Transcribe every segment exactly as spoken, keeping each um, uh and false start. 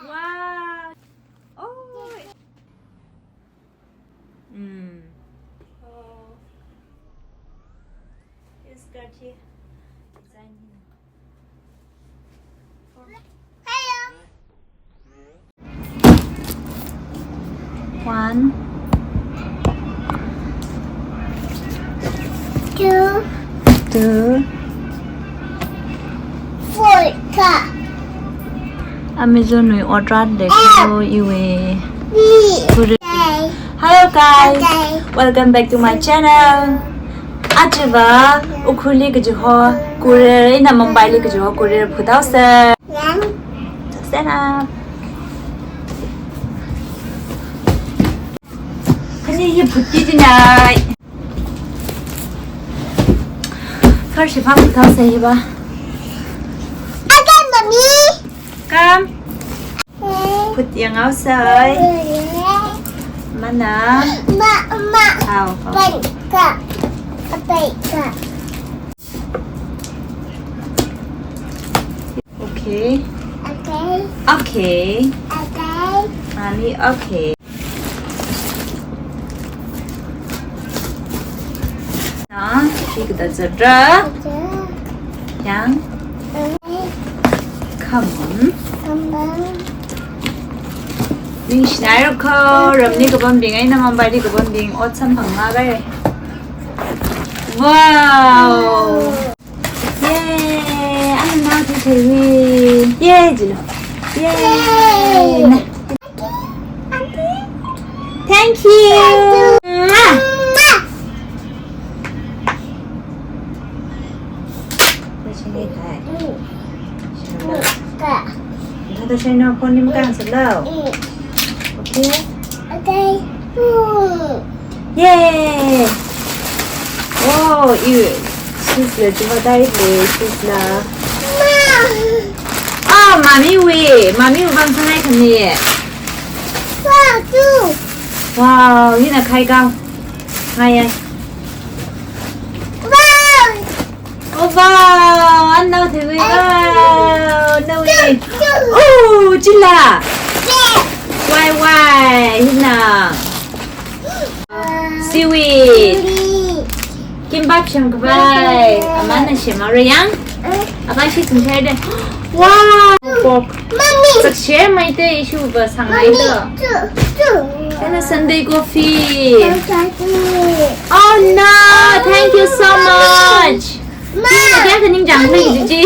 Wow. Oh. Mm. Oh. It's got here. Design here. One. Two. Two. Four. Ka. Amazon wui order de ko iwe. Hello guys. Welcome back to my channel. Ajava Ukhrulli kajiho courier, ina Mumbaili kajiho courier phuthaose. Sena. Khani hi phuti dinai. Kharshi phang phuthaose hiva. Again, mommy. Come. Phut yanghaose. Mana. Ma, ma. Hao, hao. Pen ka. Pen ka. Okay. Okay. Okay. Okay. Mommy, okay. Na, big da zara. Yang. Okay. Come on. Come on. Ningshinai rako, ramli kapambing, ina Mumbaili kapambing, ot samphang ngakai. Wow. Yay! Ana nao theitheiwi. Yay, jilo. Yay! Yay! Na. Thank you. Mwah. Thank you. Mwah. Thank you. Ka. Thada shaina phone nim kan salo. Mm. Okay. Okay. Mm. Yay! Oh, you. Sis la, jiva dai le, sis la. Ma. Oh, mommy wui. Mommy wui vang sangai khani. Wow, two. Wow, hina khai kau. Hai, hai. Wow. Oh, wow, ana nao theitheiwi. Wow, nawui. Oh, chila. Wai, wai, hina. Seaweed. Kimbap semkhavai. Amana semhaora yang. Apa shi singshai de. Wow, pork. Mommy. Sak share mai te, ishiva sangmai te. Mommy, two, two. Ana Sunday coffee. Coffee. Oh no, thank you so much. Ma. Ina kayākha ningchāng khalei jiji.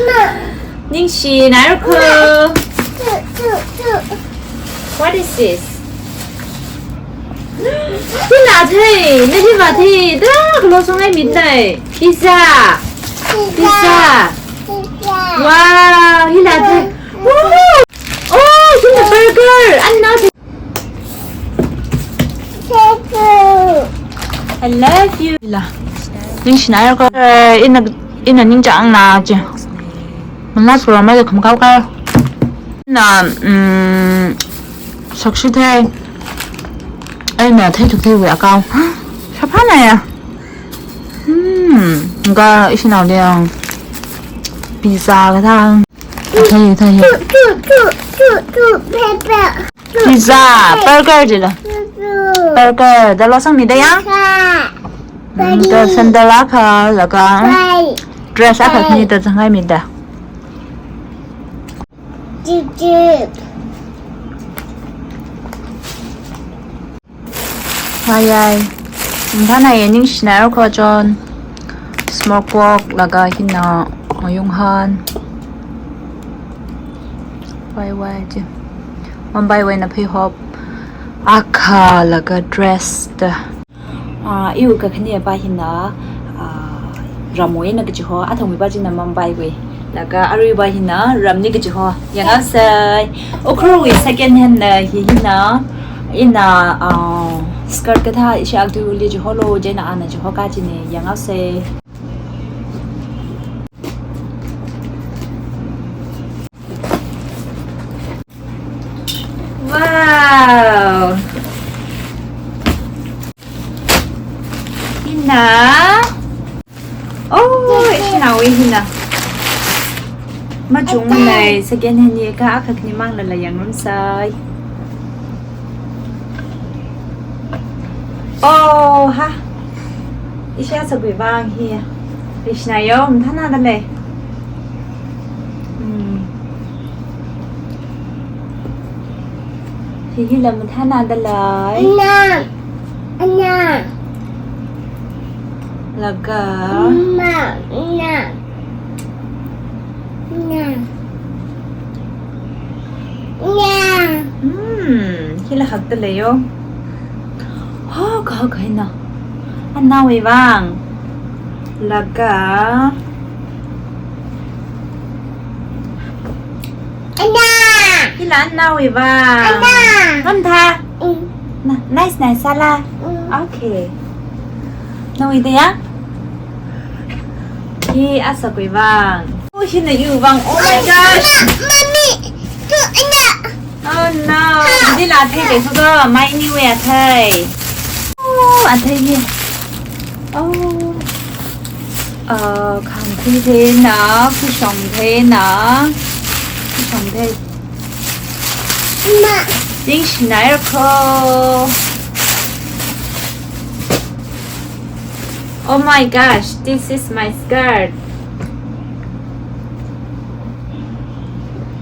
Ma. Ningshinai rako. Two, two, two. What is this? Hila thei, na hiva thei, da kalo songai mitai. Pizza. Pizza. Pizza. Pizza. Wow, hila thei. Woohoo! Oh, hina burger. Ana nao thei. I love you. Ila. Ningshinai rako. Eh, ina, ina ningchāng na je. Mana sura mai kham kau kau. Na, mm, sakshi thei. Ai, na thei thuk theiwui akau. Shaphana ya. Hmm, nga ishi nao liang. Pizza kathā. Thei, thei. Two, two, two, two, two, pepper. Pizza, burger jila. Burger, da losang mida ya? Ka. Mm, da sandal akha, laga, mm, dress akha, bye, khani da zangai mida. Jip, jip. Hai, hai. Mphana ye ningshinai rako chon. Smoke pork laga hina ngayung han. Wai wai je. Mumbai wui na pheihop akha laga dress da. Ah, iwui kakhane pa hina, ah, ramwui na kachiho, athangwui pa china Mumbai wui. Laga aruiva hina ramli kachiho. Yanghaosei. Ukhrulwui second hand na hi hina. Ina, ah, skirt kathā ishi aktuili chiholo, chieina ana chiho kachine. Yanghaosei. Wow. Hina. Oh, ishi naowui hina. Machungmanei, second hand hi kha akha khani mang lala yangngarumsai. Oh, ha. Ishi asakui vang hi. Krishna yo, mathānada lei. Hmm. Hi hila mathānada lei. Ana. Ana. Laga. Ana. Ana. Ana. Ana. Hmm, hila hakta lei yo. Ho, ka, ka, na. Anaowui vang. Laga. Ana. Hila anaowui vang. Ana. Ngamtha. Mm. Na, nice, nice, sāla. Mm. Okay. Nawui da ya? Hi asakui vang. Oh, hina iwui vang. Oh my gosh. Mommy, tu ana. Oh no. Hili la athei lei kho, mai iniwui athei. Oh, athei hi. Oh. Uh, khangkhui theina, khuishong theina. Khuishong thei. Ma. Ningshinai kho. Oh my gosh, this is my skirt.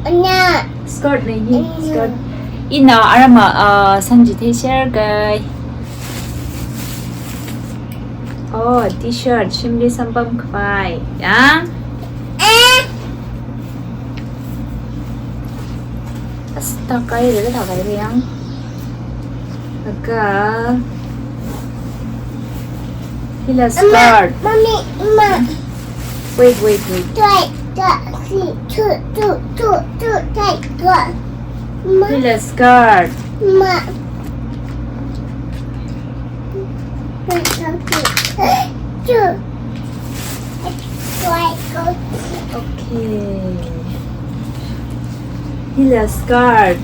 Ana. Skirt nei hi, ana. Skirt. Ina arama, uh, sanji thei share guy. Oh, t-shirt, shimli sampam khavai. Ya? Eh. Asta kai re, ta kai re yang. Laga. Hila skirt. Mommy, Mommy. Wait, wait, wait. Try, try, see, two, two, two, two, try, try. Ma. Hila skirt. Ma. Two. Try, go. Okay. Hila skirt.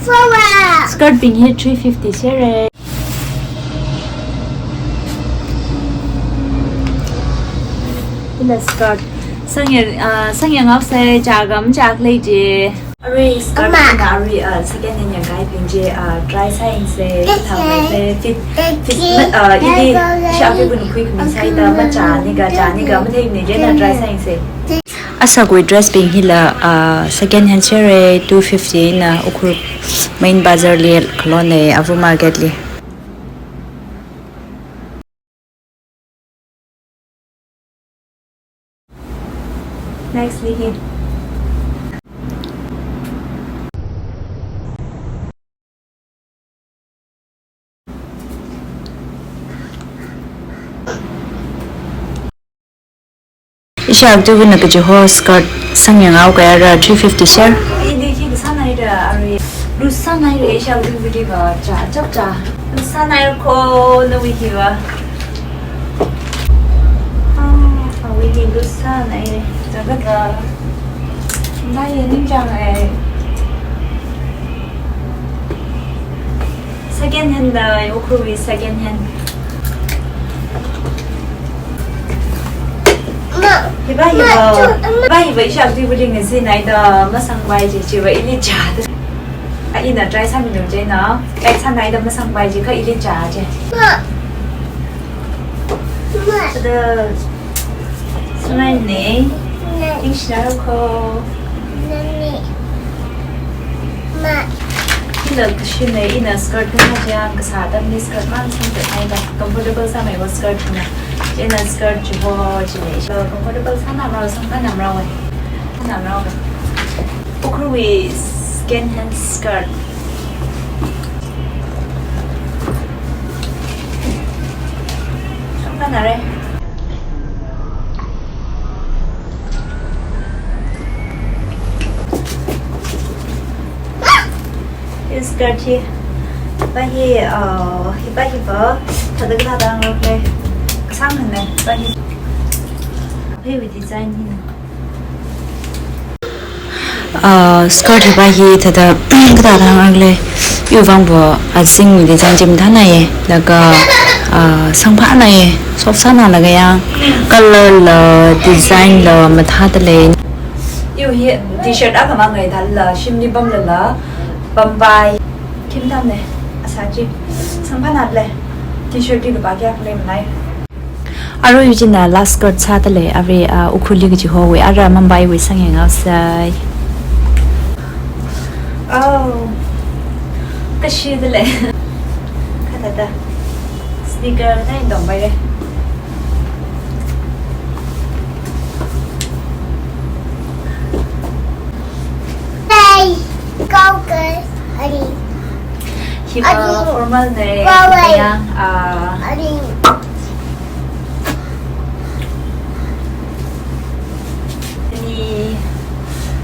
Flower. Skirt bing hi three fifty share. Hila skirt. Sangya, ah, sangya ngausai, chagam chak lei je. Arui skirt ama. Na arui, ah, second hand ya kai ping je, ah, try science se, yes, thang se, fit, fit, yes, ah, ili, yes, shop bun khui kami sai da, ma cha ni ga, cha ni ga, ma thei ni je na try science se. Asakui dress bing hila, ah, second hand share, two fifty na Ukhrul main bazar li khalone, Avu market li. Next li hi. Isha tu wina kaji ho skirt sangya ngau kaya ra three fifty share. Ini ki kasānai da arui. Lusānai da isha tu wili ba cha chap cha. Lusānai kho nawui hi ba. Ah, awui hi lusānai da. Jaga da. Nai ya ning jang ai. Second hand da, Ukhrulwui second hand. Ma. Hiva, ma, hiva. Chu, ma. Hiva, hiva, isha tu wili ngasinai da, masangvai je, chiva ili cha da. A ina try sāmi nu je na. Try sānai da masangvai je, kha ili cha je. Ma. Ma. Da. Sānai ne. Ne. Ningshinai kho. Ne, ne. Ma. Ina kashinai, ina skirt na ja, kasā atamli skirt mang sangtatnai da. Comfortable sāmei va skirt na. Ina skirt chi ho chi ne. Comfortable sānamrao, sangkhanamrao. Sānamrao. Ukhrulwui second hand skirt. Sangkhanare. Hi skirt hi. Hiva hi, uh, hiva hiva. Thada kathāda ngarok lei. Kasāngna hiva hi. Hiwui design hi na. Ah, skirt hiva hi thada kathāda ngarok lei. Iwui vang va azingwui design chi mathānai ye. Laga, ah, sangphānai ye. Soft sāna laga yang. Color la, design la, mathāda lei. Iwui hi t-shirt akhamang ngai thālala, shimli pamlala, pampai. Khim tamne, asā chi. Samphang hatle. T-shirt hi lupā kayākha leimanei. Arui china last skirt sādalei, arui, ah, Ukhrulli kaji howui, ara Mumbaiwui sangyangaosai. Oh. Kashidalei. Kha thāda. Sneaker na indong bai le. Hey, go, go, honey. Hiva formal ne, kayang, ah, ani,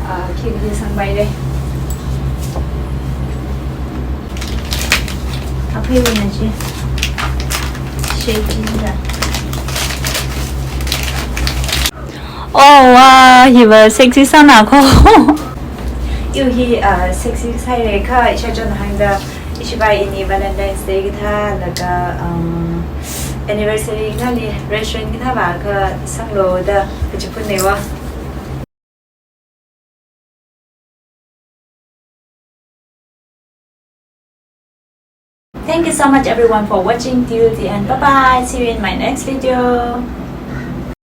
ah, khikha sangpai le. Aphi wui na chi. Shade chi na. Oh, wow, hiva sexy sāna ko. Iwui hi, ah, sexy sāhaira kha, ishāchon hāngda, ishāvā ini Valentine's Day kathā, laga, um, anniversary nali restaurant kathā vākha sanglo da, kachiphun neiva. Thank you so much everyone for watching till the end. Bye bye. See you in my next video.